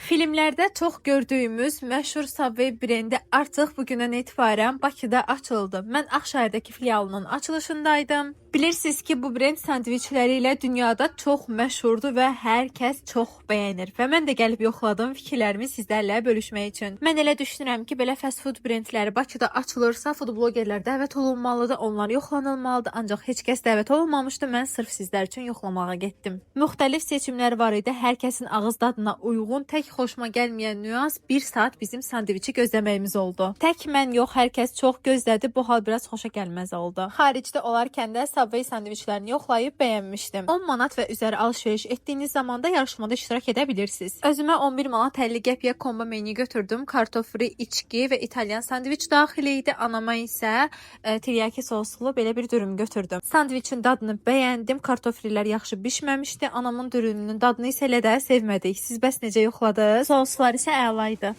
Filmlərdə çox gördüyümüz məşhur Subway brendi artıq bu gündən etibarən Bakıda açıldı. Mən Ağşəhərdəki filialının açılışındaydım. Bilirsiniz ki, bu brend sandviçləri ilə dünyada çox məşhurdur və hər kəs çox bəyənir. Və mən də gəlib yoxladım fikirlərimi sizlərlə bölüşmək üçün. Mən elə düşünürəm ki, belə fast food brendləri Bakıda açılırsa, food blogerlər dəvət olunmalıdır, onlar yoxlanılmalıdır. Ancaq heç kəs dəvət olunmamışdı. Mən sırf sizlər üçün yoxlamağa getdim. Müxtəlif seçimlər var idi. Hər kəsin ağız dadına uyğun, tək xoşuma gəlməyən nüans 1 saat bizim sandviçi gözləməyimiz oldu. Tək mən yox, hər kəs çox gözlədi. Bu hal biraz xoşa gəlməz oldu. Xaricdə olarkən də Subway sandviçlərini yoxlayıb bəyənmişdim. 10 manat və üzəri alış-veriş etdiyiniz zaman da yarışmada iştirak edə bilirsiniz. Özümə 11 manat 50 qəpiyə kombo menyu götürdüm. Kartof fri, içki və İtalyan sandviç daxil idi. Anama isə tiryaki soslu belə bir dürüm götürdüm. Sandviçin dadını bəyəndim. Kartof frilər yaxşı bişməmişdi. Anamın dürümünün dadını isə elə də sevmədik. Siz bəs necə yoxladınız? Soslar isə əla idi.